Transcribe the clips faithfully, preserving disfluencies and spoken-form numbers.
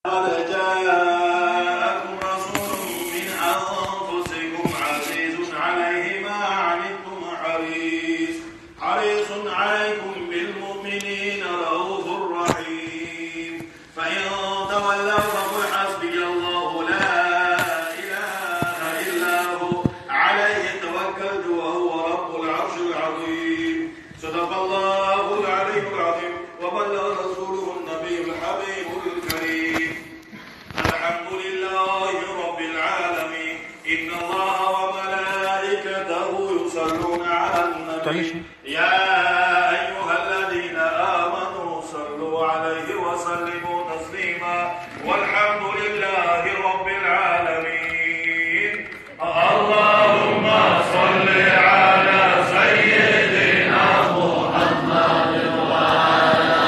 قد جاءكم رسول من أنفسكم عزيز عليه ما عنتم حريص، حريص عليكم بالمؤمنين رءوف رحيم. فإن تولوا فقل حسبي الله لا إله إلا هو عليه توكلت وهو رب العرش العظيم. صدق الله العلي العظيم وبلغ رسوله النبي الحبيب الكريم. الحمد لله رب العالمين. إن الله وملائكته يصلون على النبي. يا أيها الذين آمنوا صلوا عليه وسلموا تسليما. والحمد لله رب العالمين. اللهم صل على سيدنا محمد وعلى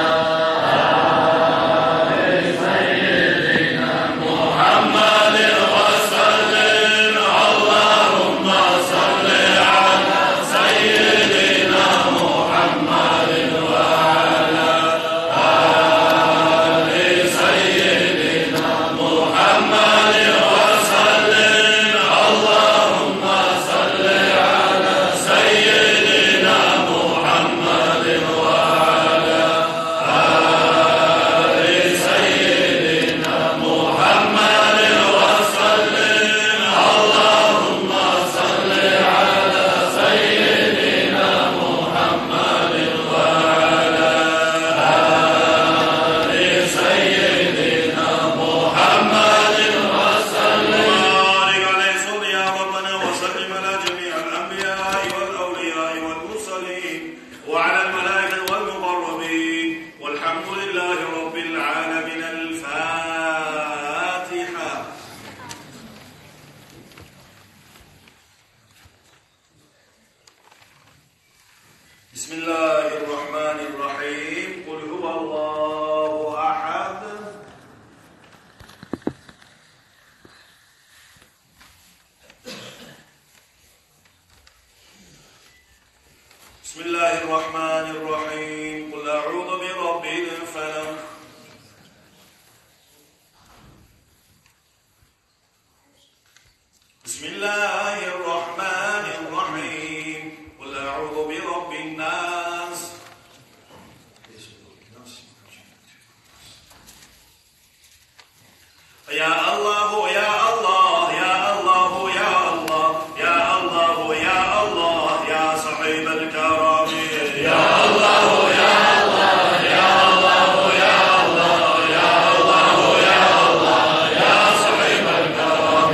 آل سيدنا محمد وسلم. اللهم صل على سيدنا محمد وعلى آل سيدنا محمد وسلم. اللهم صل على سيدنا محمد وعلى آل سيدنا محمد وسلم. اللهم صل على سيدنا محمد وعلى آل سيدنا محمد وسلم. وبارك عليه. صل يا ربنا وسلم على جميع الأنبياء والأولياء والمرسلين وعلى الملائكة والمقربين. والحمد لله رب العالمين. الفاتحة. بسم الله الرحمن الرحيم. قل هو الله أحد. بسم الله الرحمن الرحيم. قل أعوذ برب الفلق. بسم الله الرحمن الرحيم. قل أعوذ برب الناس. يا الله، يا الله، يا الله، يا الله، يا الله، يا الله، يا صاحب الكرم. يا الله، يا الله، يا الله، يا الله، يا الله، يا الله، يا صاحب الكرم.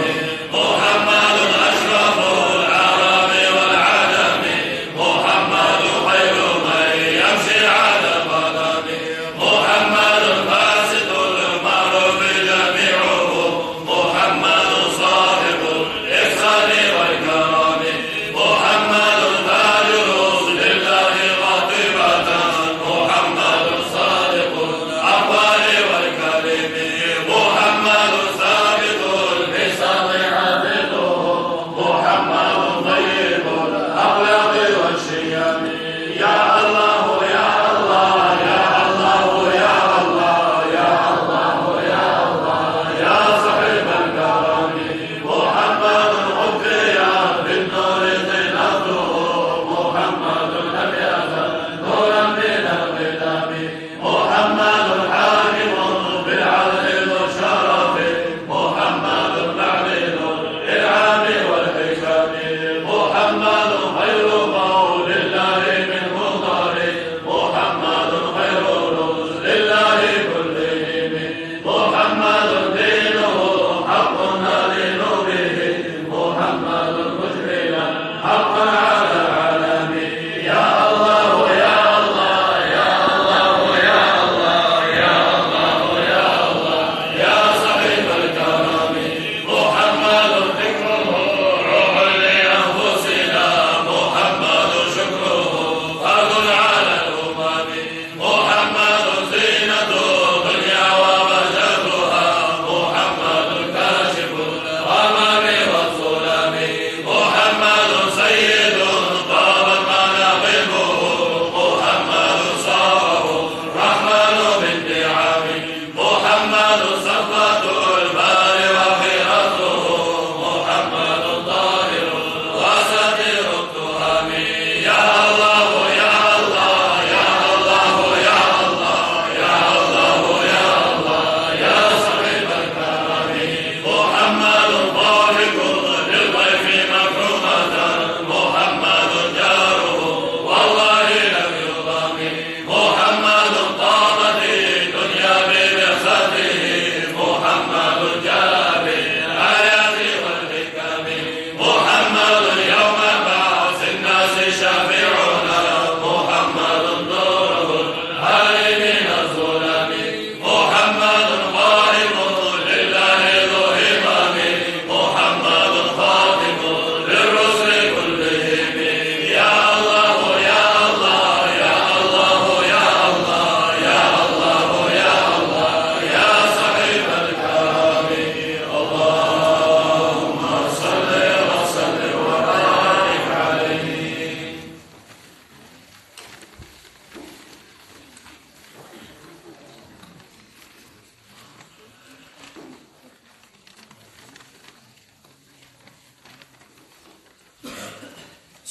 محمد أشرف العرب والعجم، محمد خير من يمشي على القدم، محمد باسط المعروف جميعه،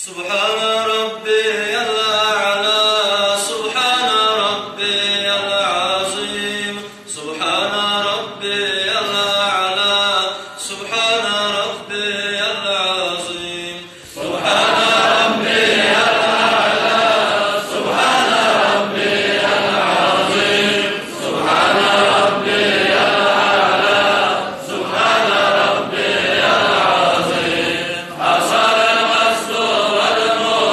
سبحان ربي الأعلى، سبحان ربي العظيم، سبحان ربي الأعلى، سبحان ربي العظيم، سبحان ربي الأعلى، سبحان ربي العظيم، سبحان ربي الأعلى، سبحان ربي العظيم. حصل القصد والمراد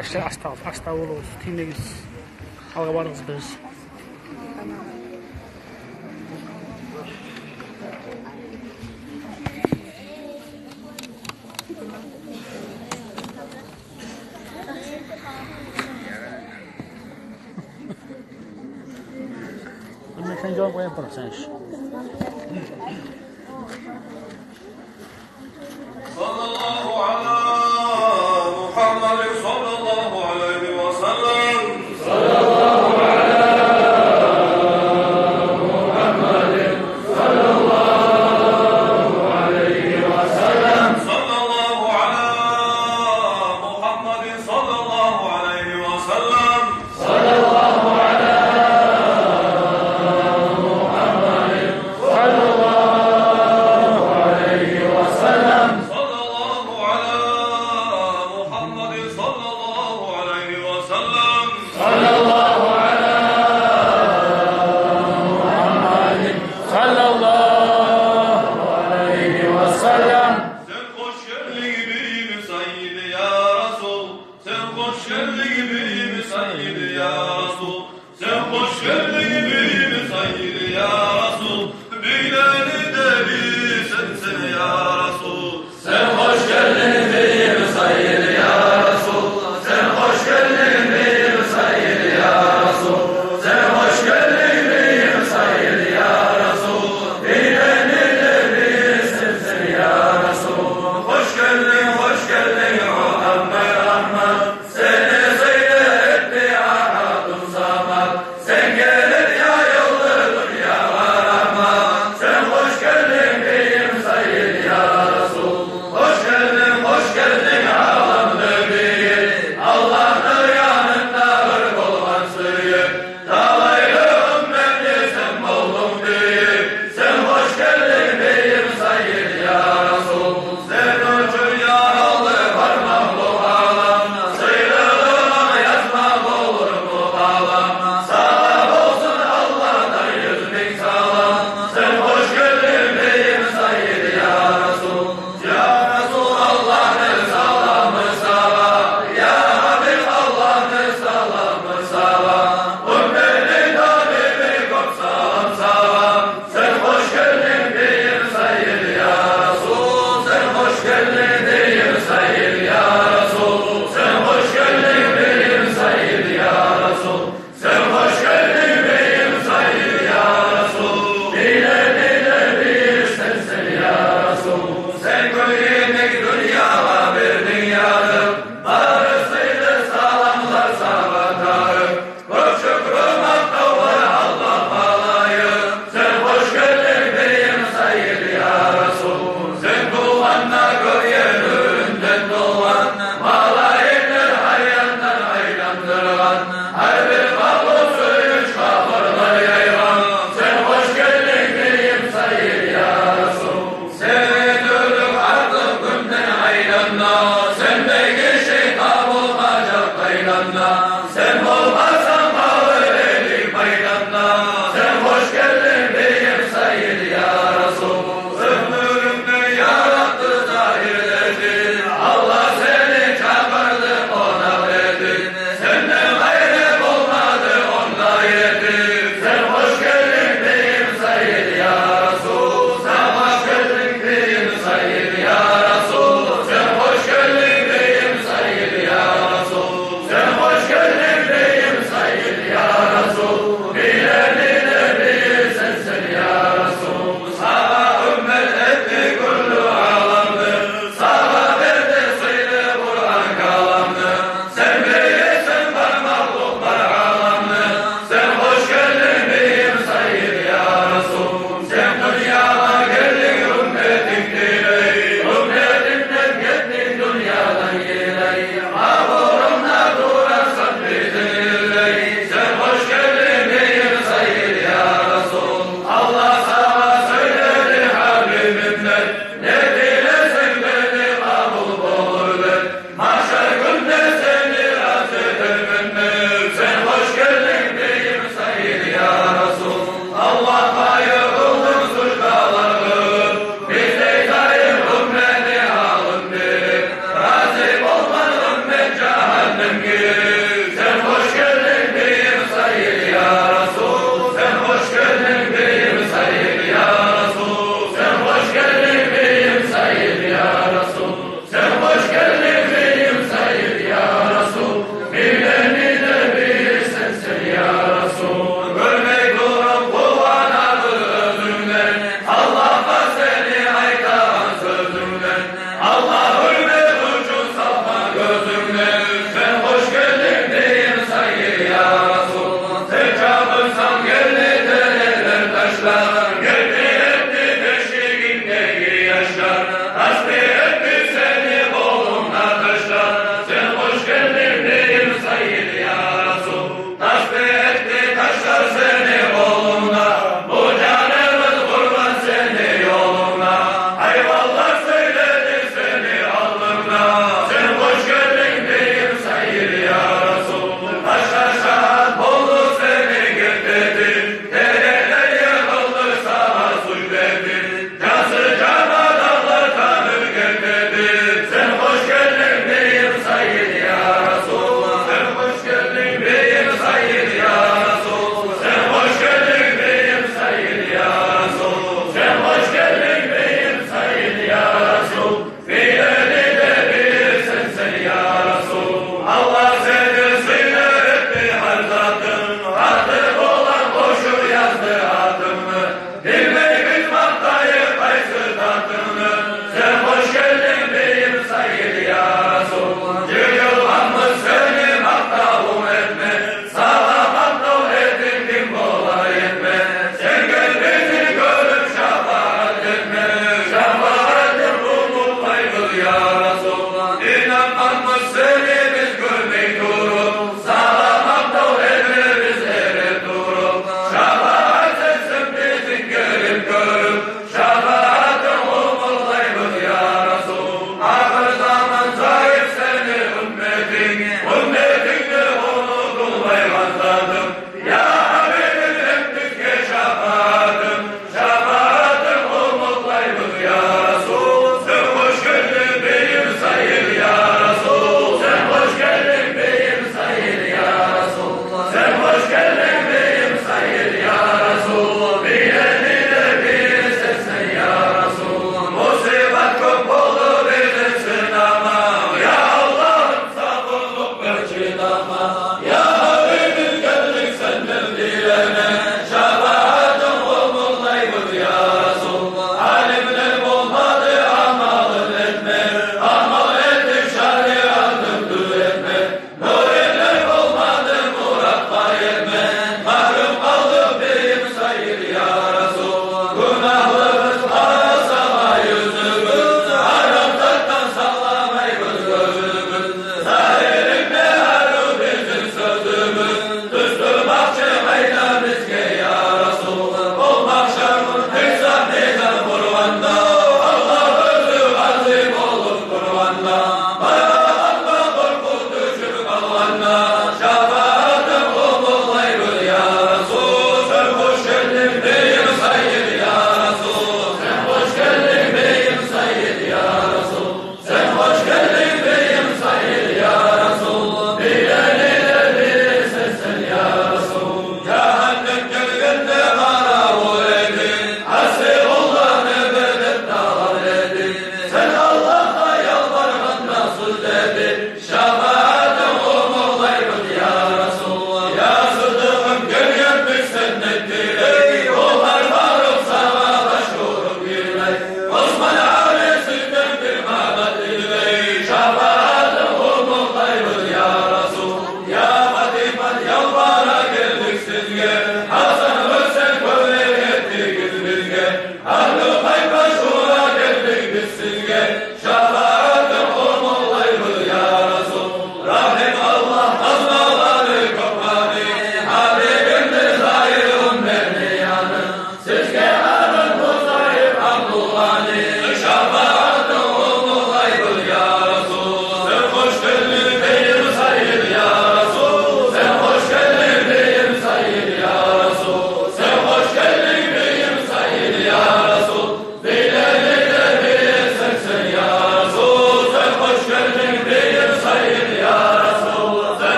Яшлар, аста, аста болугъуз, тиймегиз. Алгъа барыгъыз бир. Муна сен жавап къоя бер, сен иш. صلى الله على محمد صلى الله عليه وسلم. صلى الله على محمد صلى الله عليه وسلم. صلى الله على محمد صلى الله عليه وسلم. صلى الله على محمد صلى الله عليه وسلم. صلى الله على محمد صلى الله عليه وسلم. صلى الله على محمد صلى الله عليه وسلم. Sen hoş geldin beyim Seyyid ya Resul. Sen hoş geldin beyim Seyyid ya Resul. Sen hoş geldin beyim Seyyid ya Resul. Beyleni de bir sensin ya Resul. Sen hoş geldin beyim Seyyid ya Resul. Sen hoş geldin beyim Seyyid ya Resul. Sen hoş geldin beyim Seyyid ya Resul. Beyleni de bir sensin ya Resul. Hoş geldin, hoş geldin, ya Muhammed Ahmet. Seni seyre etti Ahadun Samat. Sen gelip yayıldı dünyağa rahmat. Sen hoş geldin beyim Seyyid ya Resul. Hoş geldin, hoş geldin alem beyi. Allah'ın yanında bir olman süyük. Talaylı ümmetli sen oldun büyük. Sen hoş geldin beyim Seyyid ya Resul. Sen uçup yaraldı parmağın bu alem. Sıyrılıp yazmak olur mu kalam? Sana olsun Allah'tan yüz bin salam. Sen hoş geldin beyim Seyyid ya Resul. Ya Resulallah, ne salamı sana, ya Habiballah, ne salamı sana. Ümmetin tabibi, kop salam sana. Sen hoş geldin beyim Seyyid ya Resul. Sen hoş geldin beyim Seyyid ya Resul. Sen hoş geldin beyim Seyyid ya Resul. Sen hoş geldin beyim Seyyid ya Resul. Bile bile bir sensin ya Resul. Sen gül yimik dünyağa berdin yarım. Barısıydı salamlar sana tarıp. Kop şükrü, maktav Allah alayım. Sen hoş geldin beyim Seyyid ya Resul. Sen tuvg'anda gök yer nurundan tolg'an, malaikler har yandan aylandırg'an, har bir mahluk suyunch habarlar yaygan. Sen hoş geldin beyim Seyyid ya Resul. Seni gördük artık günden aylanma, sendeki şey tabulacak aylanma. Sen olmasañ kalır edik maydanda. Sen hoş geldin beyim Seyyid ya Resul. Ömrümde yarattı zahir etti. Allah seni çağırdı, konaq etti. Senden gayrı olmadı onda yetti. Sen hoş geldin beyim Seyyid ya Resul. Sen hoş geldin beyim Seyyid ya Resul. Sen hoş geldin beyim Seyyid ya Resul. Sen hoş geldin beyim Seyyid ya Resul. Bile bile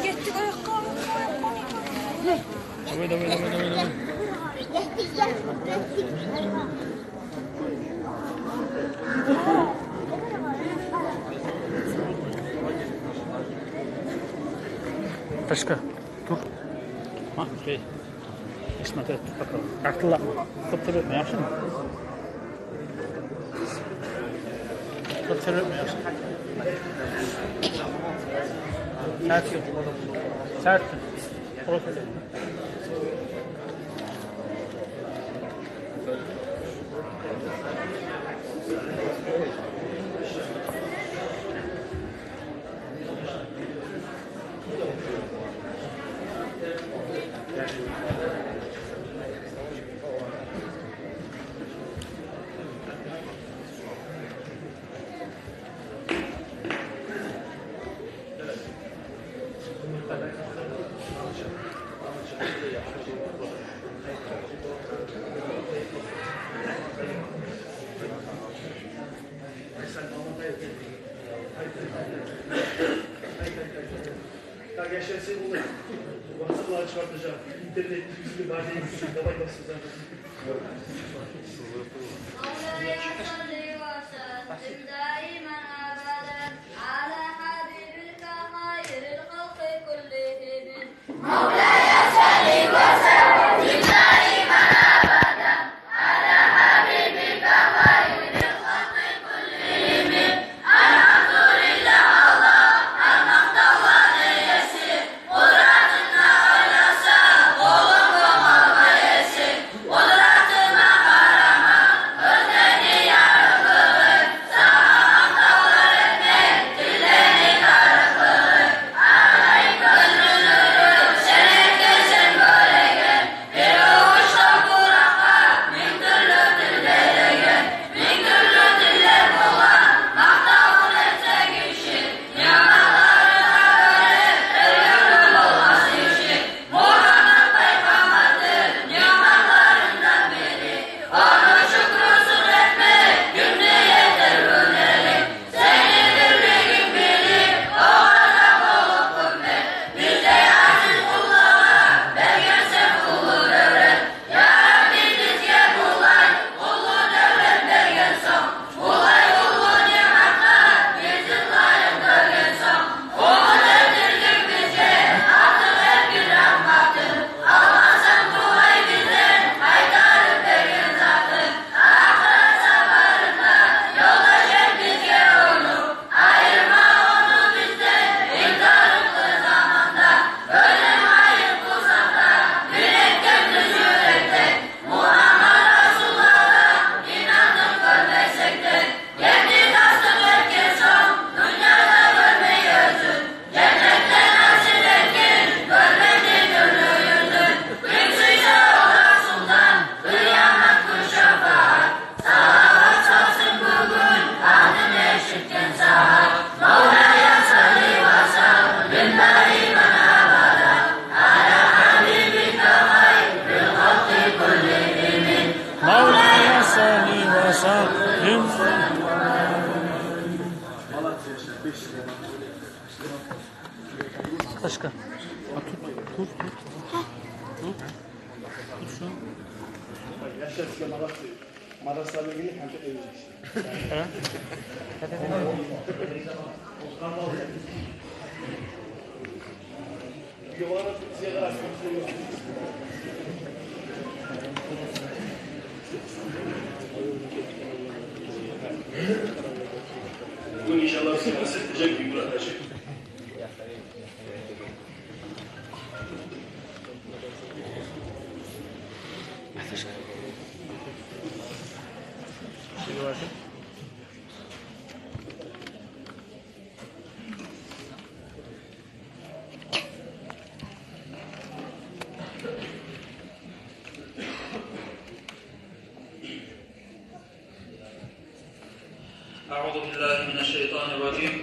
Гетдик, оякъгъа. Давай, давай, давай, давай, давай. Ташка, тур. Гьа, шей. Исмат, тур, тур. Артыллакъма. Тур, тур этме, яхшымы? Тур, тур этме, яхшы. Сарт. Сарт. Просто. Так, я щас сени WhatsApp-лагъа чыгъартажакъ. Интернет, телевизор бар деген, давай бассыздан. مولاي صل وسلم دائما أبدا على حبيبك خير الخلق كلهم. مولاي صل وسلم دائما أبدا على حبيبك خير الخلق كلهم. الحمد لله، Аллагь, гьар макътавланы еси, къудратынга байласа, къуллукъ къылма еси. Къудратынга къарама, оьзлени ярыкълыгъы, сагъа макътавлар этме тиллени тарыкълыгъы. Алай гёзлени нюрю, сен этгенсен гёреген. Бир авуш топуракъгъа минг тюрлю тил береген, минг тюрлю тиллер булан макътавун этсе гиши, ниъматларына гёре эргюллю болмас гиши. Мугьаммат пайхаммардыр ниъматларындан бири, ону шюкрюсюн этме гюн де етер, гюн де. Сени бирлигинг билип, огъар да болуп гьюрмет, биздей азиз къуллагъа бергенсен уллу девлет. Я Рабби, бизге булай уллу девлет берген сонг, булай уллу ниъматгъа бизин лайыкъ гёрген сонг, умут этдиргин бизге артыкъ этгин рагьматынг. Алмасан булай бизден къайтарып берген затынг. Ахырат сапарында ёлдаш эт бизге ону, айырма ону бизден бир дарыкълы заманда. Оьзюнг айып бусакъ да, бир этген тюз юрекден, Мугьаммат Расуллагъа инандыкъ гёрмесек де. Гетди тасдыкъ этген сонг дюньяда гёрмей оьзюн, женнетде насип этгин гёрмеге нюрлю юзюн. Ким сюйсе о Расулдан къыямат гюн шапаат, салават салсын бугюн атын эшитген сагьат. مولاي صل وسلم دائما أبدا على حبيبك خير الخلق كلهم. مولاي صل وسلم. Ташка. А, тур, тур, тур. Тур. Тур шуну. Яшар сизге, молодцы. Мадрасалагъа гелип, гьанта эвлеш. Гьа? Бугюн, иншаллагь, сизге насип этежек Бибурат гьажи. أعوذ بالله من الشيطان الرجيم.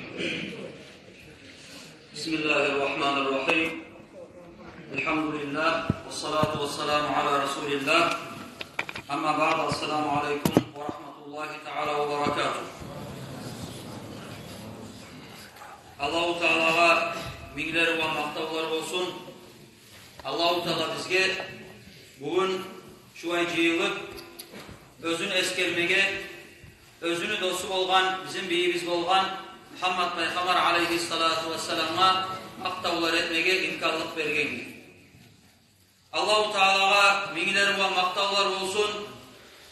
بسم الله الرحمن الرحيم. الحمد لله والصلاة والسلام على رسول الله. أما بعد، السلام عليكم ورحمة الله تعالى وبركاته. Аллагьу Таалагъа минглер ва макътавлар болсун. Аллагьу Таала бизге бугюн шулай жыйылып, оьзюн эсгермеге, оьзюню досу болгъан, бизин бийибиз болгъан Мугьаммат пайхаммар алайгьиссалату вассаламгъа макътавлар этмеге имканлыкъ берген. Аллагьу Таалагъа минглер ва макътавлар болсун.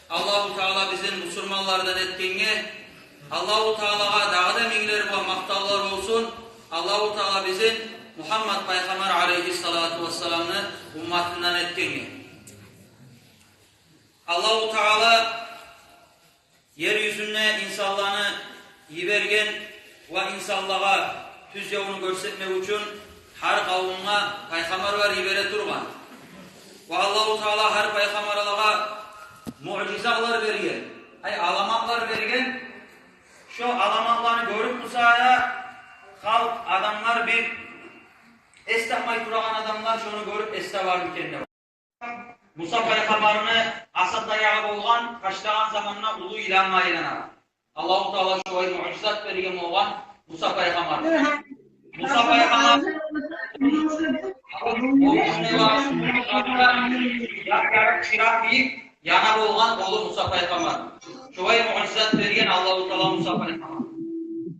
Аллагьу Таала бизин бусурманлардан этгенге. Аллагьу Таалагъа дагъы да минглер ва макътавлар болсун. Аллагьу Таала бизин Мугьаммат пайхаммар алайгьиссалату вассаламны умматындан этгенге. Аллагьу Таала ер юзюнде инсанланы йиберген ва инсанлагъа тюз ёлну гёрсетмек учун гьар къавумгъа пайхаммарлар йибере тургъан. Ва Аллагьу Таала гьар пайхаммарлагъа муъжизатлар берген, ай, аламатлар берген. Шо аламатланы гёрюп буса, халкъ, адамлар, бир эс тапмай турагъан адамлар шону гёрюп эс табармы экен деп. Муса пайхаммарны аса таягъы болгъан, ташлагъан заманда уллу йылангъа айланагъан. Аллагьу Таала шолай муъжизат берген болгъан Муса пайхаммар. Муса пайхаммар чыракъ йигип яна болгъан къолу Муса пайхаммар. Шолай муъжизат берген Аллагьу Таала Муса пайхаммар.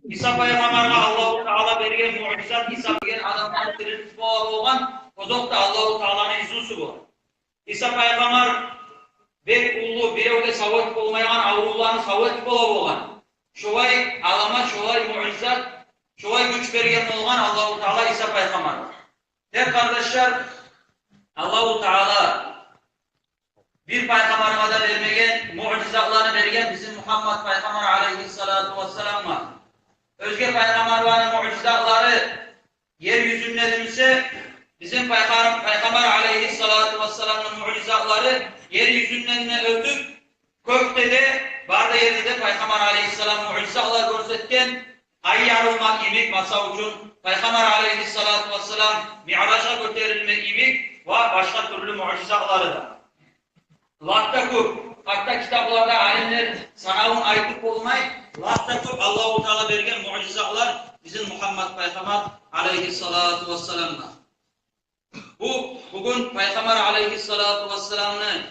Иса пайхаммаргъа Аллагьу Таала берген муъжизат, Иса деген адамланы тирилтип бола болгъан, озокъда, Аллагьу Тааланы изну булан. Иса пайхаммар бек уллу, биревге савлай болмайгъан аврувланы савлай бола болгъан. Шолай аламат, шолай муъжизат, шолай гюч берген болгъан Аллагьу Таала Иса пайхаммаргъа. Гьей къардашлар, Аллагьу Таала бир пайхаммаргъа да бермеген муъжизатланы берген бизин Мугьаммат пайхаммар алайгьиссалату вассаламгъа. Оьзге пайхаммарланы муъжизатлары ер юзюнде эди буса, бизин пайхам-, пайхаммар алайгьиссалату вассаламны муъжизатлары ер юзюнден де оьтюп, кёкде де, бары да ерде де пайхаммар алайгьиссалам муъжизатлар гёрсетген. Ай ярылмакъ йимик, масал учун, пайхаммар алайгьиссалату вассалам миъражгъа гётерилмек йимик ва башгъа тюрлю муъжизатлары да. Лап да кёп, гьатта китапларда алимлер санавун айтып болмай, лап да кёп Аллагьу Таала берген муъжизатлар бизин Мугьаммат пайхаммар алайгьиссалату вассаламгъа. Бу, бугюн пайхаммар алайгьиссалату вассаламны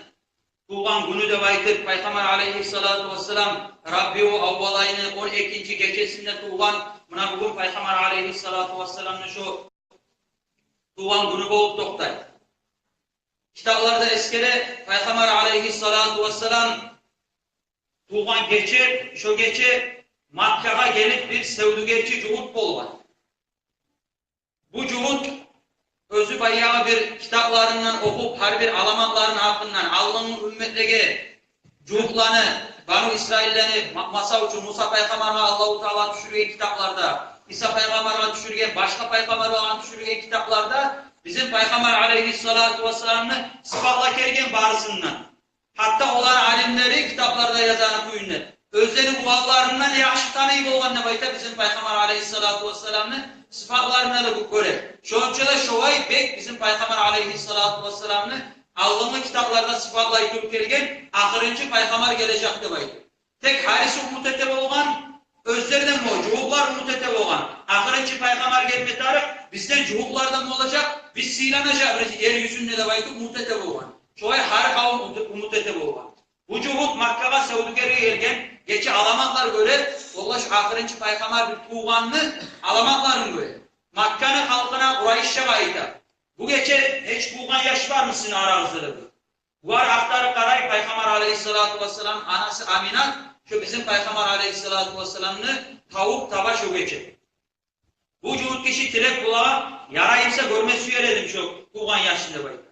тувгъан гюню деп айтып, пайхаммар алайгьиссалату вассалам Рабиул аввал айны он экинчи гечесинде тувгъан. Муна бугюн пайхаммар алайгьиссалату вассаламны шо тувгъан гюню болуп токътай. Китапларда эсгере, пайхаммар алайгьиссалату вассалам тувгъан гече, шо гече Маккагъа гелип бир савдюгерчи жугьут болгъан. Бу жугьут оьзю баягъы бир китапларындан охуп, гьар бир аламатларыны гьакъындан, алдынгъы умметлеге, жугьутланы, Бану Исраиллени, ма-, масал учун, Муса пайхаммаргъа Аллагьу Таала тюшюрген китапларда, Иса пайхаммаргъа тюшюрген, башгъа пайхаммарлагъа тюшюрген китапларда бизин пайхаммар алайгьиссалату вассаламны сыпатлап гелген барысындан. Гьатта оланы алимлери китапларда язгъаны кюйде, оьзлени уланларындан яхшы таный болгъан деп айта бизин пайхаммар алайгьиссалату вассаламны сыпатларына да гёре. Шонча да шолай бек бизин пайхаммар алайгьиссалату вассаламны алдынгъы китапларда сыпатлай туруп гелген ахырынчы пайхаммар гележек деп айта. Тек гьариси умут эте болгъан, оьзлерден бу жугьутлар умут эте болгъан. Ахырынчы пайхаммар гелме тарыкъ, бизден, жугьутлардан болажакъ, биз сыйланажакъбыз ер юзюнде деп айтып умут эте болгъан. Шолай гьар къавум умут, умут эте болгъан. Бу жугьут Маккагъа савдюгерге гелген, гече аламатлар гёре, олар шу ахырынчы пайхаммар бир тувгъанны аламатларын гёре. Макканы халкъына, Къурайышгъа айта: «Бу гече гьеч тувгъан яш бармы сизин арагъызда?» – деп. Булар ахтарып къарай, пайхаммар алайгьиссалату вассалам анасы Аминат шо бизин пайхаммар алайгьиссалату вассаламны тавуп таба шо гече. Бу жугьут гиши тилеп булагъа: «Ярай буса, гёрме сюер эдим шо тувгъан яшны», – деп айта.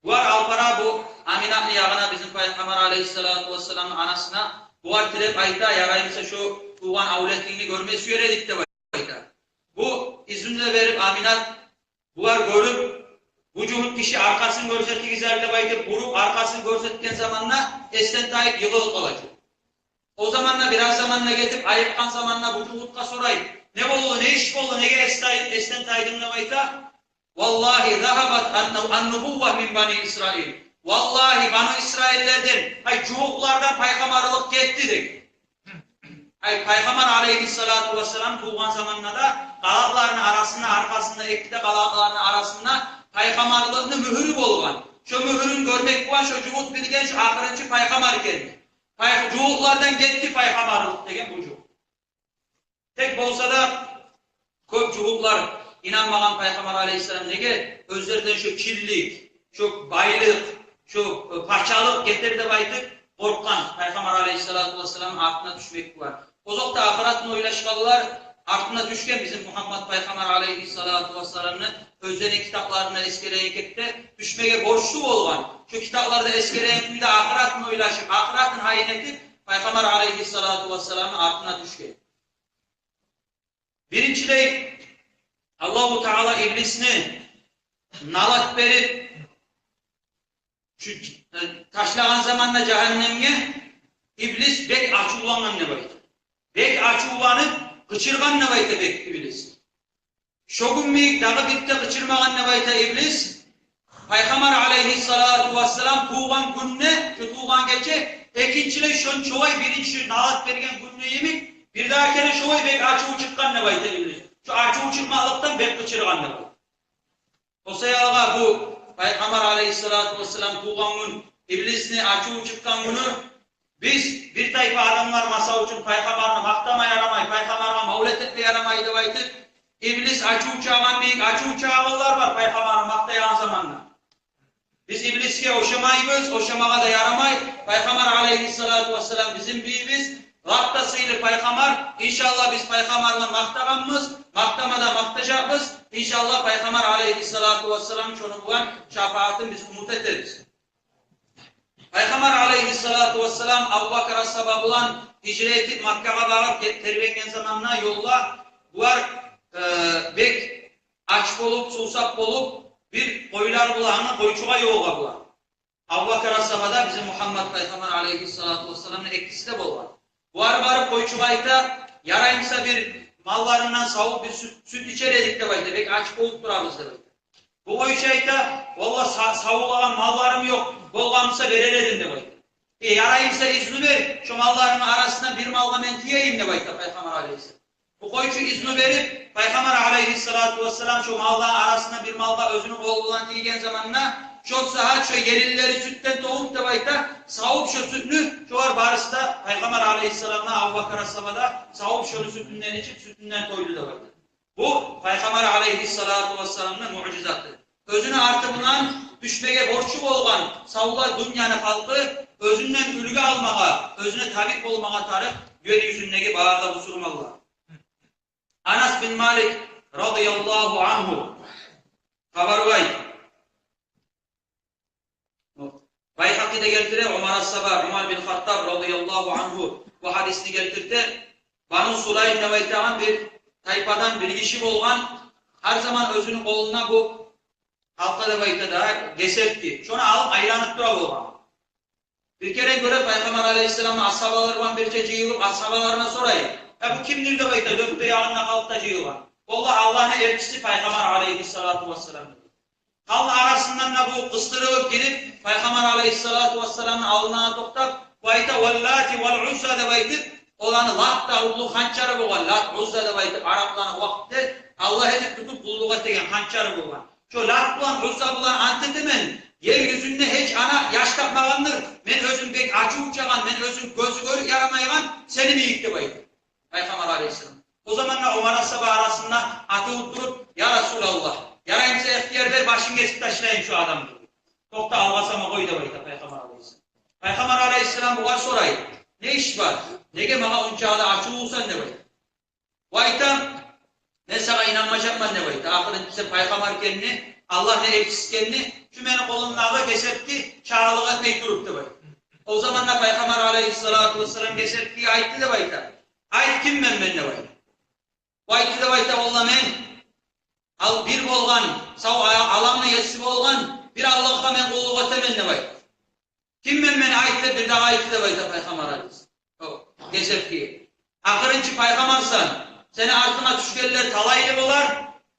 Булар алып бара бу Аминатны ягъына, бизин пайхаммар алайгьиссалату вассаламны анасына, булар тилеп айта: «Ярай буса, шо тувгъан авлетингни гёрме сюер эдик», – деп айта. Бу изну да берип Аминат, булар гёрюп, бу жугьут гиши аркъасын гёрсетигиз гьали деп айтып, буруп аркъасын гёрсетген заманда эсден тайып йыгъылып къала. О заманда, бираз заманда гетип, айыкъгъан заманда бу жугьутгъа сорай: «Не болду, не иш болду, неге эс тай-, эсден тайдынг?» – деп айта. «Валлагьи, загьабат ан-, ан-нубувва мин бани Исраил. Валлагьи, Бану Исраиллерден, ай, жугьутлардан пайхаммарлыкъ гетди», – деген. Ай, Пайхаммар алайгьиссалату вассалам тувгъан заманда да къалакъларыны арасында, аркъасында эки де къалакъларыны арасында пайхаммарлыкъны мюгьюрю болгъан. Шо мюгьюрюн гёрмек булан шо жугьут билген шо ахырынчы пайхаммар экенни. Пай-, жугьутлардан гетди пайхаммарлыкъ деген бу жугьут. Тек болса да кёп жугьутлар инанмагъан Пайхаммар алайгьиссалам. Неге? Оьзлерден шо кирлик, шо байлыкъ, шо, э, пачалыкъ гетер деп айтып къоркъгъан Пайхаммар алайгьиссалату вассалам артына тюшмек булан. Озокъда, ахыратны ойлашгъанлар артына тюшген бизин Мугьаммат Пайхаммар алайгьиссалату вассаламны оьзлени китапларында эсгереген кепде тюшмеге борчлу болгъан. Шо китапларда эсгереген кюйде ахыратны ойлашып, ахыратын гьайын этип, Пайхаммар алайгьиссалату вассаламны артына тюшген. Биринчилей, Аллагьу Таала иблисни налат берип, шу, э, ташлагъан заманда жагьаннемге, иблис бек ачувлангъан деп айта. Бек ачувланып, къычыргъан деп айта бек иблис. Шо гюн йимик дагъы бир де къычырмагъан деп айта иблис. Пайхаммар алайгьиссалату вассалам тувгъан гюнде, шо тувгъан гече, экинчилей шонча олай биринчи налат берген гюнде йимик, бирдагъы керен шолай бек ачуву чыкъгъан деп айта иблис. Шо ачуву чыкъмакълыкъдан бек къычыргъан деп айта. О саялы бу Пайхаммар алайгьиссалату вассалам тувгъан гюн, иблисни ачуву чыкъгъан гюню, биз бир тайпа адамлар, масал учун, Пайхаммарны макътама ярамай, Пайхаммаргъа мавлет этме ярамай деп айтып, иблис ачуву чыгъагъан йимик, ачуву чыгъагъанлар бар Пайхаммарны макътайгъан заманда. Биз иблисге ошамайбыз, ошамагъа да ярамай. Пайхаммар алайгьиссалату вассалам бизин бийибиз, лап да сыйлы Пайхаммар. Иншаллагь, биз Пайхаммарны макътагъанбыз, макътама да макътажакъбыз. Иншаллагь, Пайхаммар алайгьиссалату вассалам шону булан шапаатын биз умут этебиз. Пайхаммар алайгьиссалату вассалам Абубакар асгьаба булан гьижра этип Маккагъа барып, гет-, тербенген заманда ёлда булар, э, бек ач болуп, сувсап болуп, бир къойлар булан, къойчугъа ёлугъа булар. Абубакар асгьаба да, бизин Мугьаммат Пайхаммар алайгьиссалату вассаламны экиси де болгъан. Булар барып къойчугъа айта: «Ярай буса, бир малларынгдан савуп бир сют, сют ичер эдик», – деп айта. «Бек ач болуп турабыз», – деп айта. Бу къойчу айта: «Валлагь, са-, савулагъан малларым ёкъ, болгъан буса берер эдим», – деп айта. «Э, ярай буса, изну бер, шо малларынгны арасындан бир малгъа мен тиейим», – деп айта Пайхаммар алайгьиссалам. Бу къойчу изну берип, Пайхаммар алайгьиссалату вассалам шо малланы арасындан бир малгъа оьзюню къолу булан тийген заманда, шо сагьат шо елинлери сютден толуп деп айта, савуп шо сютню, шолар барысы да, Пайхаммар алайгьиссалам да, Абубакар асгьаба да савуп шону сютюнден ичип, сютюнден тойду деп айта. Бу Пайхаммар алайгьиссалату вассаламны муъжизаты. Оьзюню арты булан тюшмеге борчлу болгъан савлай дюньяны халкъы оьзюнден уьлгю алмагъа, оьзюне табиъ болмагъа тарыкъ ер юзюндеги бары да бусурманлар. Анас бин Малик радияллагьу ангьу хабарлай. Байгьакъи де гелтире, Умар асгьаба, Умар бин Хаттаб радияллагьу ангьу бу гьадисни гелтирте. Бану Сулайм деп айтагъан бир тайпадан бир гиши болгъан, гьар заман оьзюню къолунда бу гьалкъа деп айта да, гесек ки, шону алып айланып тура болгъан. Бир керен гёре Пайхаммар алайгьиссаламны асгьабалары булан бирче жыйылып, асгьабаларына сорай: «Я, бу кимдир?» – деп айта, дёрт де ягъында халкъ да жыйылгъан. «Валлагь, Аллагьны элчиси Пайхаммар алайгьиссалату вассалам», – деди. Халкъны арасындан да бу къыстырылып гирип, Пайхаммар алайгьиссалату вассаламны алдына токътап, бу айта: «Валлати вал Узза», – деп айтып, оланы Лат да уллу ханчары болгъан, Лат, Узза деп айтып, арапланы вакътиде Аллагь этип тутуп къуллукъ этеген ханчары болгъан. «Шо Лат булан, Узза булан ант этемен, ер юзюнде гьеч ана яш тапмагъандыр мен оьзюм бек ачуву чыгъагъан, мен оьзюм гёзю гёрюп ярамайгъан сени йимик», – деп айта Пайхаммар алайгьиссалам. О заманда Умар асгьаба арасында атылып туруп: «Я Расулаллагь, ярай буса, ихтияр бер, башын гесип ташлайым шо адамны». «Токъта, алгъасама къой», – деп айта Пайхаммар алайгьиссалам. Пайхаммар алайгьиссалам бугъар сорай: «Не иш бар? Неге магъа ончакъы да ачувлусан?» – деп айта. Бу айта: «Мен сагъа инанмажакъман, – деп айта, – ахырынчы сен пайхаммар экенингни, Аллагьны элчиси экенингни, шу мени къолумдагъы гесекни чагъалыкъ этмей туруп», – деп айта. О заманда Пайхаммар алайгьиссалату вассалам гесекге айтды деп айта. «Айт, киммен мен?» – деп айта. Бу айтды деп айта: «Валлагь, мен ал-, бир болгъан, сав а-, аламны еси болгъан бир Аллагьгъа мен къуллукъ этемен», – деп айта. «Киммен мен, айт», – деп бирдагъы айтды деп айта Пайхаммар алайгьиссалам. О, гесекге: «Ахырынчы пайхаммарсан, сени артынга тюшгенлер талайлы болар,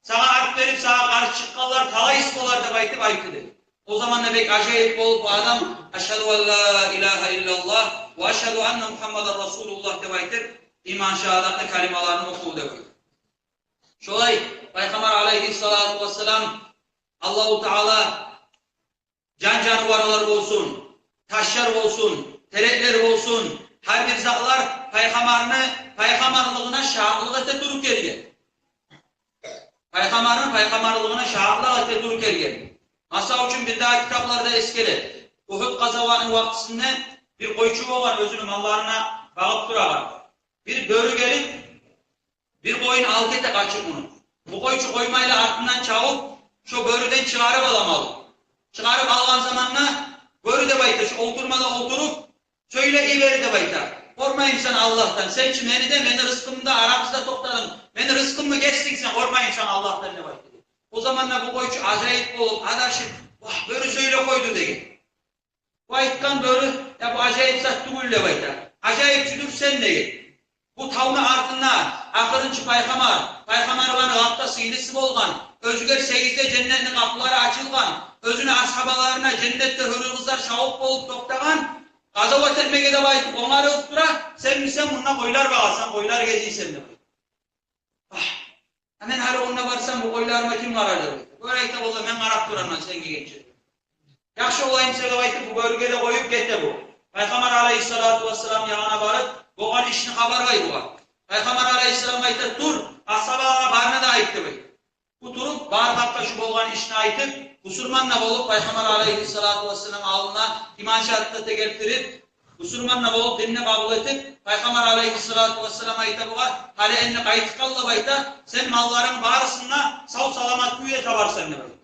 сагъа арт берип, сагъа къаршы чыкъгъанлар талайсыз болар», – деп айтып айтды деп. О заманда бек ажайып болуп бу адам: «Ашгьаду ан ла илагьа иллаллагь ва ашгьаду анна Мугьаммадан расулуллагь», – деп айтып, иман шагьадатны калималарын охув деп. Шолай Пайхаммар алайгьиссалату вассалам, Аллагьу Таала жан-жаныварлар болсун, ташлар болсун, тереклер болсун, гьар бир затлар Пайхаммарны пайхаммарлыгъына шагьатлыкъ эте туруп гелген. Пайхаммарны пайхаммарлыгъына шагьатлыкъ эте туруп гелген. Масала учун, бирдагъы китапларда эсгериле. Угьуд къазаватны вакътисинде бир къойчу болгъан, оьзюню малларына багъып турагъан. Бир бёрю гелип, бир къоюн алып гете къачып муну. Бу къойчу къоймайла, артындан чабып, шо бёрюден чыгъарып ала малын. Чыгъарып алгъан заманда бёрю деп айта, шо олтурма да олтуруп, сёйлей берди деп айта: «Къоркъмаймысан Аллагьдан? Сен чи мени де, мени рызкъымны да арабызда токътадынг. Мени рызкъымны гесдинг сен, къоркъмаймысан Аллагьдан?» — деп айта. О заманда бу къойчу ажайып болуп, адашып: «Вагь, бёрю сёйлеп къойду», — деген. Бу айтгъан бёрю: «Я, бу ажайып зат тюгюл, — деп айта. — Ажайып чюдюр сен, — деген. — Бу тавну артында ахырынчы пайхаммар, пайхаммарланы лап да сыйлысы болгъан, оьзюгер сегиз де женнетни къапулары ачылгъан, оьзюню асгьабаларына женнетде гьюрюл къызлар шавукъ болуп токътагъан, къазават этмеге деп айтып онгарылып тура, сен бусанг мунда къойлар багъасан, къойлар гезисен», — деп. «Агь, а мен гьали онда барсам, бу къойларыма ким къарар?» — деп. Бёрю айта: «Валлагь, мен къарап турарман сен гелгенче». «Яхшы, олай буса», — деп айтып, бу бёрюге де къоюп гете бу. Пайхаммар алайгьиссалату вассалам янына барып, болгъан ишни хабарлай бугъар. Пайхаммар алайгьиссалам айта: «Тур, асгьабалагъа барына да айт», — деп айта. Бу туруп, барып, гьакъда шу болгъан ишни айтып, бусурман да болуп, Пайхаммар алайгьиссалату вассалам алдына иман шагьадат да гелтирип, бусурман да болуп, динни къабул этип, Пайхаммар алайгьиссалату вассалам айта бугъар: «Гьали энни къайтып къал, — деп айта, — сен малларынг барысын да сав-саламат кюйде табарсан», — деп айта.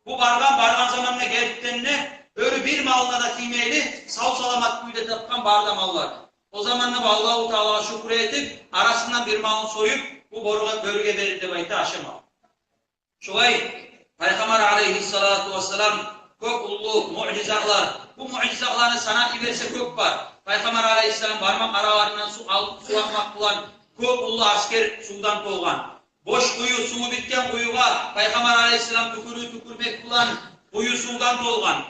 Бу баргъан, баргъан заманда гелип де, бёрю бир малына да тиймейли, сав-саламат кюйде тапгъан бары да маллар. О заманда бу Аллагьу Таалагъа шюкюр этип, арасындан бир малын союп, бу бёрюге, бёрюге берди деп айта, ашама. Шолай Пайхаммар алайгьиссалату вассалам кёп уллу муъжизатлар. Бу муъжизатланы санап йиберсе, кёп бар. Пайхаммар алайгьиссалам бармакъ араларындан сув ал-, сув акъмакъ булан кёп уллу асгер сувдан толгъан. Бош къую, суву битген къуюгъа Пайхаммар алайгьиссалам тюкюрюк тюкюрмек булан къую сувдан толгъан.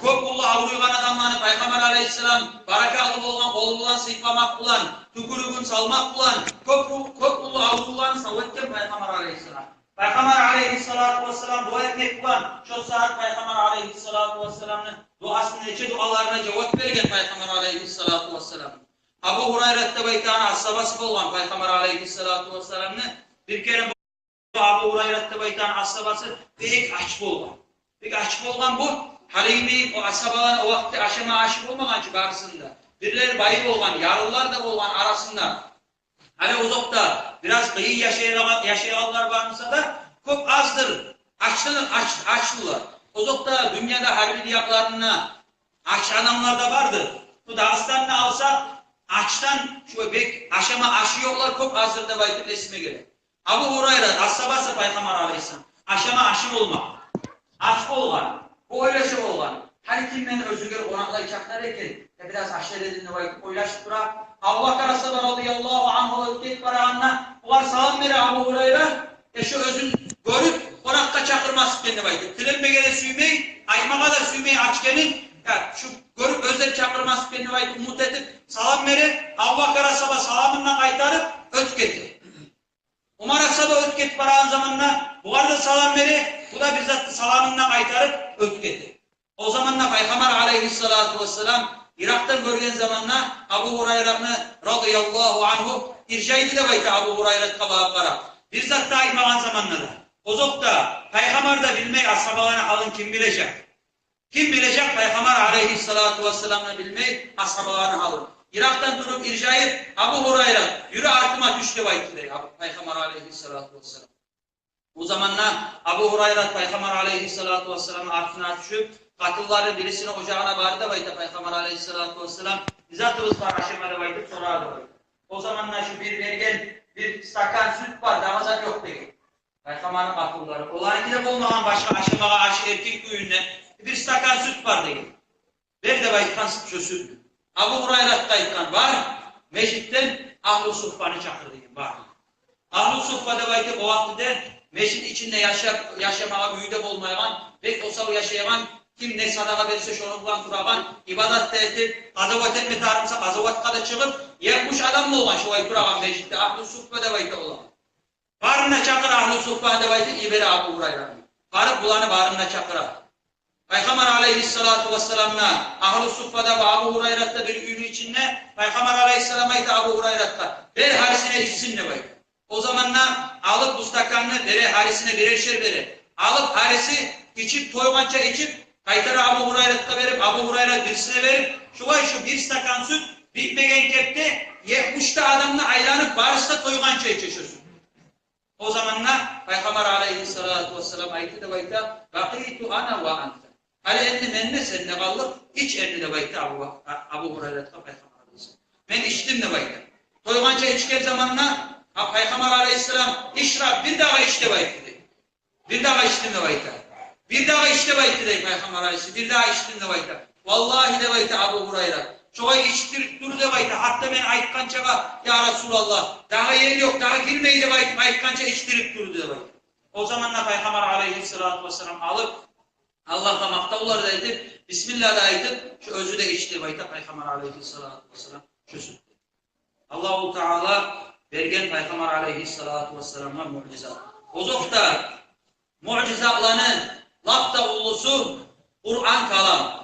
Кёп уллу авруйгъан адамланы Пайхаммар алайгьиссалам баракатлы болгъан къолу булан сыйпамакъ булан, тюкюрюгюн салмакъ булан кёп, кёп уллу аврувланы сав этген Пайхаммар алайгьиссалам. Пайхаммар алайгьиссалату вассалам дуа этмек булан, шо сагьат Пайхаммар алайгьиссалату вассаламны дуасына, нече дуаларына жавап берген Пайхаммар алайгьиссалату вассалам. Абу Гьурайрат деп айтагъан асгьабасы болгъан Пайхаммар алайгьиссалату вассаламны. Бир керен Абу Гьурайрат деп айтагъан асгьабасы бек ач болгъан. Бек ач болгъан бу. Гьалиги о асгьабалар о вакъти ашама ашы болмагъан чы барысында. Бирлери бай болгъан, ярлылар да болгъан арасында. Гьали озокъда бираз къыйын яшайгъан, яшайгъанлар бар буса да, кёп аздыр. Ачдан, ач, ачдылар. Озокъда дюньяда гьар бир якъларында ач адамлар да бардыр. Бу Дагъыстанны алсакъ, ачдан шо бек ашама ашы ёкълар кёп аздыр деп айтып эсиме геле. Абу Гьурайра асгьабасы Пайхаммар алайгьиссалам. Ашама ашы болмакъ. Ач болгъан. Бу ойлаша болгъан: «Гьали ким мени оьзюне къонакълай чакъырар экен, я бираз ашар эдим», — деп айтып ойлашып тура. Абу Бакр асгьаба радияллагьу ангьу оьтюп гетип барагъанда, бугъар салам бере Абу Гьурайра. Э, шо оьзюн гёрюп, къонакъгъа чакъырмас экен деп айтып, тиленмеге де сюймей, айтмагъа да сюймей ач экенин, я, шо гёрюп оьзлер чакъырмас экен деп айтып, умут этип, салам бере. Абу Бакр асгьаба саламын да къайтарып, оьтюп гете. Умар асгьаба оьтюп гетип барагъан заманда бугъар да салам бере, бу да бир затны саламын да къайтарып оьтюп гете. О заманда Пайхаммар алайгьиссалату вассалам йыракъдан гёрген заманда Абу Гьурайраны радияллагьу ангьу иржайды деп айта Абу Гьурайратгъа багъып къарап. Бир зат да айтмагъан заманда да. Озокъда, Пайхаммар да билмей асгьабаланы гьалын ким билежек? Ким билежек, Пайхаммар алайгьиссалату вассалам да билмей асгьабаланы гьалын. Йыракъдан туруп иржайып: «Абу Гьурайра, юрю, артыма тюш», — деп айтды дей Абу, Пайхаммар алайгьиссалату вассалам. Бу заманда Абу Гьурайра Пайхаммар алайгьиссалату вассаламны артына тюшюп, къатынлары бирисини ожагъына барды деп айта Пайхаммар алайгьиссалату вассалам. «Не затыбыз бар ашама?» — деп айтып сорады деп айта. О заманда шу бир берген бир стакан сют бар, дагъы зат ёкъ деген. Пайхаммарны къатынлары: «Оланыки де болмагъан башгъа ашамагъа ашы эркин кюйде, бир стакан сют бар», — деген. «Бер», — деп айтгъан шо сютню. Абу Гьурайратгъа айтгъан: «Бар, межитден агьлу суффаны чакъыр», — деген. Бар. Агьлу суффа деп айтып, о вакътиде межит ичинде яшап, яшамагъа уьй де болмайгъан, бек осал яшайгъан, ким не садагъа берсе, шону булан турагъан, ибадат да этип, къазават этме тарыкъ буса, къазаватгъа да чыгъып, Етмиш адам болгъан шолай турагъан межитде, агьлу суффа деп айта олар. Барын да чакъыра агьлу суффа деп айтып йибере Абу Гьурайраны. Барып буланы барын да чакъыра. Пайхаммар алайгьиссалату вассаламгъа, агьлу суффада ва Абу Гьурайрат да бир уьйню ичинде, Пайхаммар алайгьиссалам айта Абу Гьурайратгъа: «Бер, гьарисине ичсин», — деп айта. О заманда алып бу стаканны бере, гьарисине бирершер бере. Алып гьариси ичип, тойгъанча ичип, къайтара Абу Гьурайратгъа берип, Абу Гьурайрат бирисине берип, шулай шу бир стакан сют битмеген кепде етмиш де адамны айланып, барысы да тойгъанча иче шу сют. О заманда Пайхаммар алайгьиссалату вассалам айтды деп айта: «Бакъиту ана ва анта». Гьали энди мен де, сен де къалдыкъ, ич энди деп айтды Абу, Абу Гьурайратгъа Пайхаммар алайгьиссалам. Мен ичдим деп айта. Тойгъанча ичген заманда, а, Пайхаммар алайгьиссалам: «Ишраб, бир дагъы ич», — деп айтды дей. «Бир дагъы ичдим», — деп айта. «Бир дагъы ич», — деп айтды дей Пайхаммар алайгьиссалам. «Бир дагъы ичдим», — деп айта. «Валлагьи, — деп айта Абу Гьурайра, — шолай ичдирип турду, — деп айта, — гьатта мен айтгъанчагъа, я Расулаллагь, дагъы ер ёкъ, дагъы гирмей деп айтып айтгъанча ичдирип турду», — деп айта. О заманда Пайхаммар алайгьиссалату вассалам алып, Аллагьгъа макътавлар да этип, бисмиллагь да айтып, шу оьзю де ичди деп айта Пайхаммар алайгьиссалату вассалам шу сютден. Аллагьу Таала берген Пайхаммар алайгьиссалату вассаламгъа муъжизат. Озокъда, муъжизатланы лап да уллусу Къуран калам.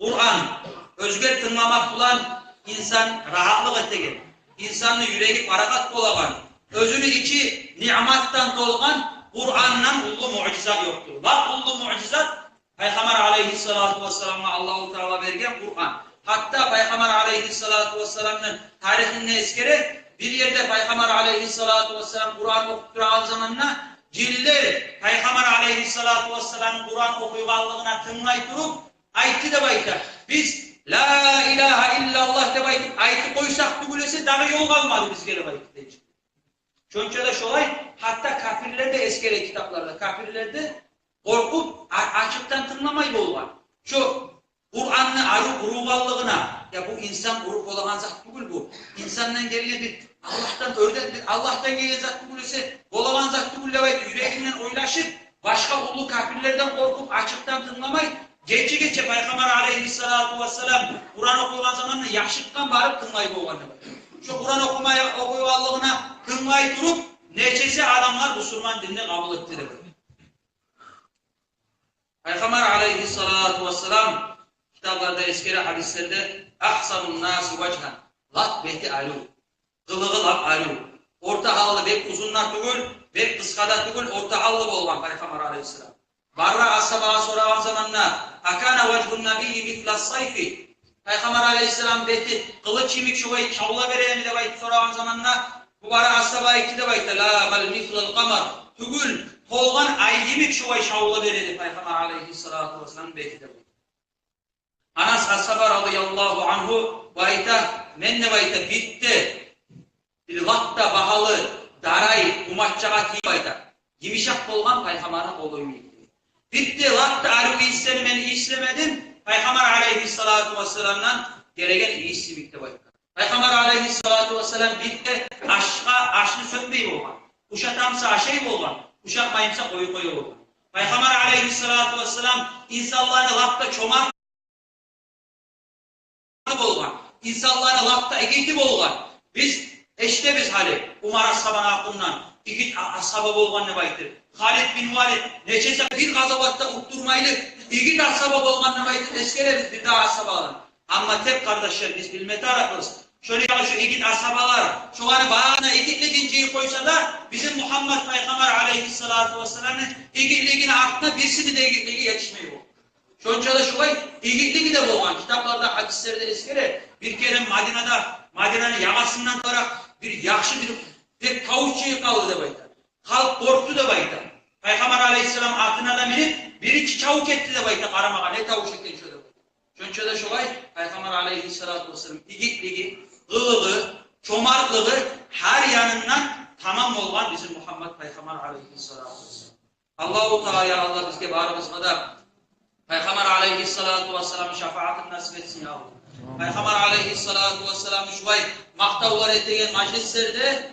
Къуран, оьзге тынгламакъ булан инсан рагьатлыкъ этеген, инсанны юреги парахат болагъан, оьзюню ичи ниъматдан толгъан Къурандан уллу муъжизат ёкъдур. Лап уллу муъжизат Пайхаммар алайгьиссалату вассаламгъа Аллагьу Таала берген Къуран. Гьатта Пайхаммар алайгьиссалату вассаламны тарихинде эсгере, бир ерде Пайхаммар алайгьиссалату вассалам Къуран охуп турагъан заманда, жинлер Пайхаммар алайгьиссалату вассаламны Къуран охуйгъанлыгъына тынглай туруп, айтды деп айта: «Биз ла илагьа иллаллагь деп айтып, айтып къойсакъ тюгюл эсе, дагъы ёл къалмады бизге», — деп айтды дей. Шонча да шолай, гьатта капирлер де, эсгере китапларда, капирлер де къоркъуп, а-, ачыкъдан тынгламай болгъан. Шо Къуранны арив къурулгъанлыгъына, я бу инсан къуруп болагъан зат тюгюл бу. Инсандан гелген бир Аллагьдан оьрден, бир Аллагьдан гелген зат тюгюл эсе, болагъан зат тюгюл деп айтып, юрегинден ойлашып, башгъа уллу капирлерден къоркъуп, ачыкъдан тынгламай, гече-гече Пайхаммар алайгьиссалату вассалам Къуран охуйгъан заманда яшыртгъан барып тынглай болгъан деп айта. Шо Къуран охумай, охуйгъанлыгъына тынглай туруп, нечесе адамлар бусурман динни къабул этди деп айта. Пайхаммар алайгьиссалату вассалам, китапларда эсгере, гьадислерде: «Агьсанун наси важгьан», лап бети арив, къылыгъы лап арив, орта гьаллы, бек узун да тюгюл, бек къысгъа да тюгюл, орта гьаллы болгъан Пайхаммар алайгьиссалам. Бары асгьабагъа сорагъан заманда: «Акана важгьун набийи мисла сайфи?» Пайхаммар алайгьиссалам бети къылыч йимик шолай шавла береми деп айтып сорагъан заманда, бу бары асгьаба айтды деп айта: «Ла, бал мислал къамар». Тюгюл, толгъан ай йимик шолай шавла береди Пайхаммар алайгьиссалату вассалам бети деп айта. Анас асгьаба радияллагьу ангьу бу айта: «Мен, — деп айта, — бир де бир лап да багьалы дарай къумаччагъа тийип, — айта, — йымышакъ болгъан Пайхаммарны къолу йимик. Бир де лап да арив ийисни мен ийислемедим Пайхаммар алайгьиссалату вассаламдан гелеген ийис йимик», — деп айта. Пайхаммар алайгьиссалату вассалам бир де ашгъа, ашны сёнмей болгъан. Ушатамса ашай болгъан, ушатмаймса къоюп къоя болгъан. Пайхаммар алайгьиссалату вассалам инсанланы лап да чомарт болгъан, инсанланы лап да игити болгъан. Биз эшитебиз гьали Умар асгьабаны гьакъындан, игит а-, асгьаба болгъан деп айтып. Халид бин Валид нечесе бир къазаватда утдурмайлы, игит асгьаба болгъан деп айтып эсгеребиз бир дагъы асгьабаланы. Амма тек, къардашлар, биз билме тарыкъбыз. Шону ягъы шу игит асгьабалар, шоланы барына игитлигин жыйып къойса да, бизин Мугьаммат Пайхаммар алайгьиссалату вассаламны игитлигини артына бирисини де игитлиги етишмей болгъан. Шонча да шолай игитлиги де болгъан. Китапларда, гьадислерде эсгере, бир керен Мадинада, Мадинаны ягъасындан тарап бир яхшы бир, бир тавуш чыгъып къалды деп айта. Халкъ къоркъду деп айта. Пайхаммар алайгьиссалам атына да минип, биринчи чабып гетди деп айта къарамагъа, не тавуш экен шо деп. Шонча да шолай Пайхаммар алайгьиссалату вассалам игитлиги, къылыгъы, чомартлыгъы гьар янындан тамам болгъан бизин Мугьаммат Пайхаммар алайгьиссалату вассалам. Аллагьу Таала, я Аллагь, бизге барыбызгъа да Пайхаммар алайгьиссалату вассаламны шафаатын насип этсин, я Аллагь. Пайхаммар алайгьиссалату вассаламны шулай макътавлар этеген мажлислерде,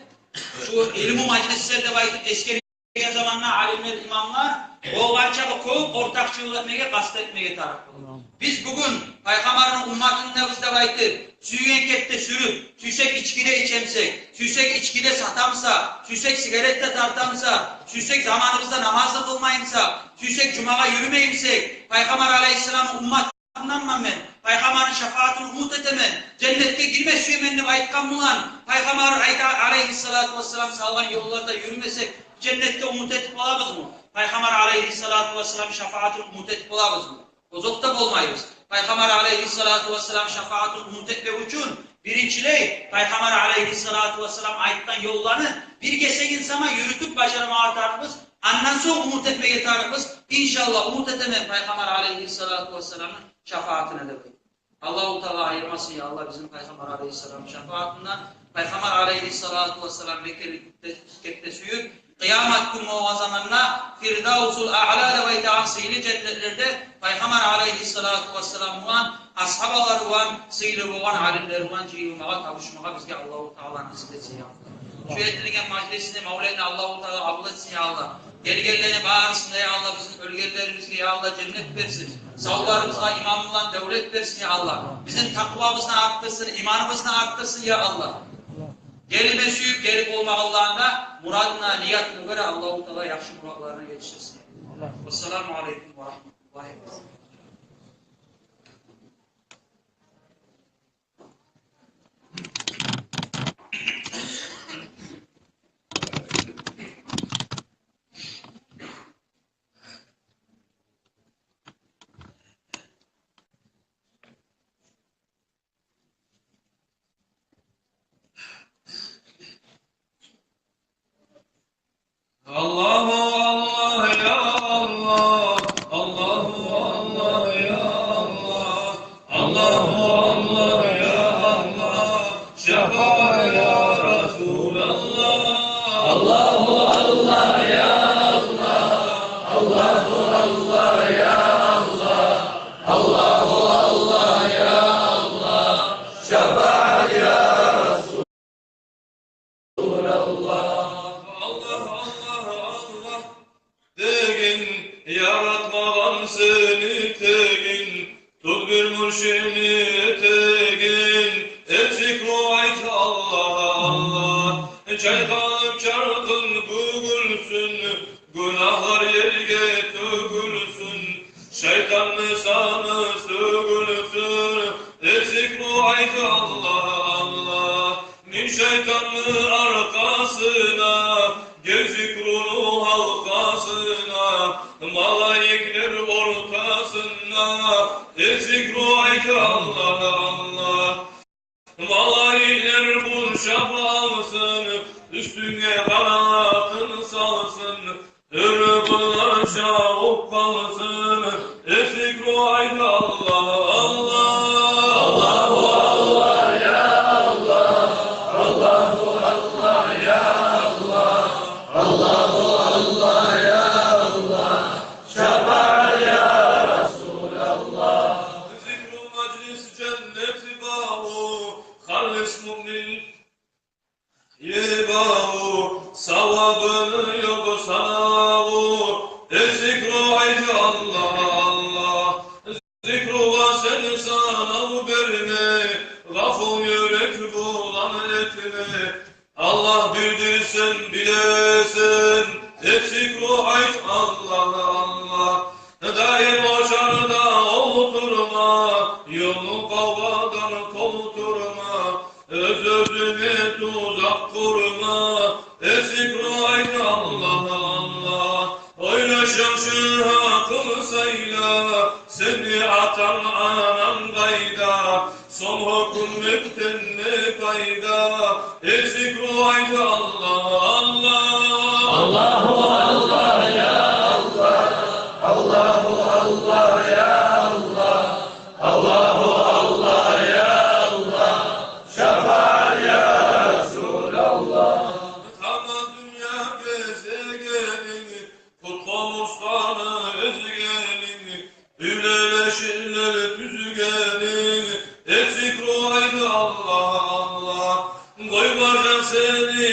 шу илму мажлислер деп айтып эсгере Гелген заманда алимлер, имамлар болгъанча кёп ортакъчылыкъ этмеге къаст этмеге тарыкъ болур. Биз бугюн Пайхаммарны умматындан биз деп айтып, сюйген кепде сюрюп, сюйсек ички де ичемсек, сюйсек ички де сатамса, сюйсек сигарет де тартамса, сюйсек заманыбызда намаз да къылмаймса, сюйсек жумагъа юрюмеймсек, Пайхаммар алайгьиссаламны умматынданман мен, Пайхаммарны шафаатын умут этемен, женнетге гирме сюемен деп айтгъан булан, Пайхаммар айта, алайгьиссалату вассалам салгъан ёлларда юрюмесек, женнетге умут этип болабызмы? Пайхаммар алайгьиссалату вассалам шафаатын умут этип болабызмы? Озокъда, болмайбыз. Пайхаммар алайгьиссалату вассалам шафаатын умут этмек учун, биринчилей, Пайхаммар алайгьиссалату вассалам айтгъан ёлланы бир гесегин сама юрютюп бажармагъа тарыкъбыз. Андан сонг умут этмеге тарыкъбыз. Иншаллагь, умут этемен, Пайхаммар алайгьиссалату вассаламны шафаатына деп. Аллагьу Таала айырмасын, я Аллагь, бизин Пайхаммар алайгьиссалам шафаатындан. Пайхаммар алайгьиссалату вассалам бекерли кепде сююп, къыямат гюн болгъан заманда Фирдавсул Аъла деп айтагъан сыйлы женнетлерде Пайхаммар алайгьиссалату вассалам булан, асгьабалар булан, сыйлы болгъан алимлер булан жыйылмагъа, табушмагъа бизге Аллагьу Таала насип этсин, я Аллагь. Шу этилген мажлисни, мавлетни Аллагьу Таала къабул этсин, я Аллагь. Гелгенлени барысын да, я Аллагь, бизин оьлгенлерибизге, я Аллагь, женнет берсин. Савларыбызгъа иман булан девлет берсин, я Аллагь. Бизин такъвабызны артдырсын, иманыбызны артдырсын, я Аллагь. Гелме сююп гелип болмагъанланы да мурадына, ниятына гёре Аллагьу Таала яхшы муратларына етишдирсин. Вассаламу алайкум ва рагьматуллагьи ва баракатугь. Аллагьу Аллагь, я Аллагь, Аллагьу Аллагь, я Аллагь, Аллагьу Аллагь, я Аллагь, шафаат, я Расулаллагь. Аллагьу Аллагь, я Аллагь, Аллагьу Аллагь, я Аллагь, Аллагьу Аллагь, я Аллагь, шафаат, я Расулаллагь. Аллагь, Аллагь, Аллагь деген, яратмагъан сени тегин, тюз бир муршидни этегин, эсик руху айт Аллагь, Аллагь. Чайкъалып чаркъын бюгюлсюн, гюнагьлар ерге тёгюлсюн, шайтанны саны сёгюлсюн, эсик руху айт Аллагь, Аллагь. Минг шайтанны аркъасына, гел зикруну гьалкъасына, малайиклер ортасына, эсик руху айт Аллагь, Аллагь. Малайиклер къуршап алсын, уьстюнге къаналатын салсын, оьрюп къуралар чавуп къалсын, эсик руху айт Аллагь, Аллагь. Аллагьу Аллагь, я Аллагь, Аллагьу Аллагь, я Аллагь, Аллагьу Аллагь, я Аллагь, шафаат, я Расулаллагь. Зикру мажлис женнет баву, халис муъмин ери баву, савабыны ёкъ санаву, эсик руху айт Аллагь, Аллагь. Зикругъа сен санав берме, гъафу юрек булан этме. Аллагь бирдир, сен билесен, эсик руху айт Аллагь, Аллагь. Даим ошарда олтурма, ёлну къавгъадан толтурма, оьз-оьзюнге тузакъ къурма, эсик руху айт Аллагь, Аллагь. Ойлашып шо гьакъыл сайла, сени атанг-ананг къайда? Сонг гьёкюнмекден не пайда? Эсик руху айт Аллагь, Аллагь. Аллагьу Аллагь, я Аллагь, Аллагьу Аллагь, я Аллагь, Аллагьу Аллагь, я Аллагь, шафаат, я Расулаллагь. Тамам дюнья гезегенинг, пут къомурсгъаны эзгенинг, уьйлер-эшиклер тюзгенинг, эсик руху айт Аллагь, Аллагь. Къоймажакъ сени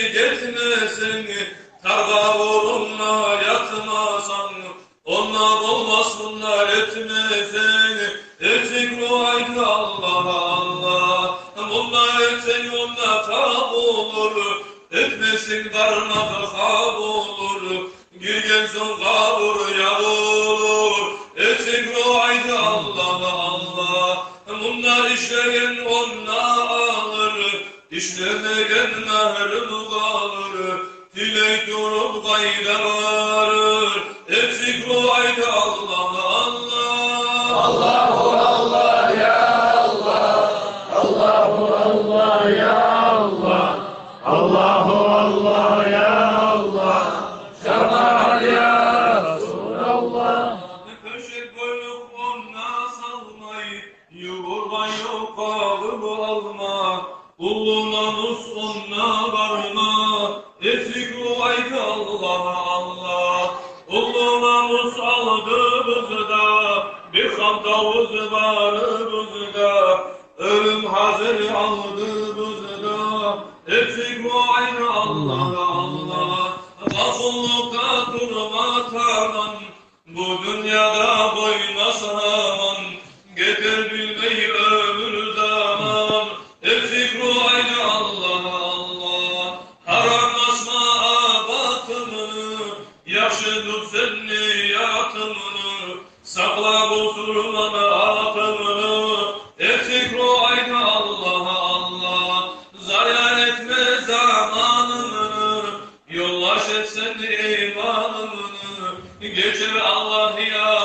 Болмас мунда этмесенг, этсек ро айт Аллагь, Аллагь. Мунда этсенг, онда табулур, этмесенг, бармакъ къабулур. Гирген сонг къабур ябулур, этсек ро айт Аллагь, Аллагь. Мунда ишлеген онда алыр, ишлемеген магьрюм къалыр. Тилей туруп къайда барыр, этсек ро айт Аллагь, Аллагь. Аллагьу Аллагь, я Аллагь. Аллагьу Аллагь, я Аллагь. Аллагьу Аллагь, я Аллагь. Шафаат, я Расулаллагь. Кёшек бойлукъ онда салмай, ювургъан ёкъ къалып алма. Уллу намус онда барма, этсек ро айт Аллагь, Аллагь. Уллу намус алдыбызда, бир хантавубуз барыбызда. Оьлюм гьазир алдыбызда, этсек ро айт Аллагь, Аллагь. Къуллукъда турма таман, бу дюньяда къоймас аман, гетер билмей оьмюр заман. Этсек ро айт Аллагь, Аллагь. Гьарам басма абатымны, яхшы тут сен ниятымны, сакъла бусурман атымны. Этсек ро айт Аллагь, Аллагь. Зая этме заманымны, ёлдаш этсенг иманымны. Гечер Аллагь, я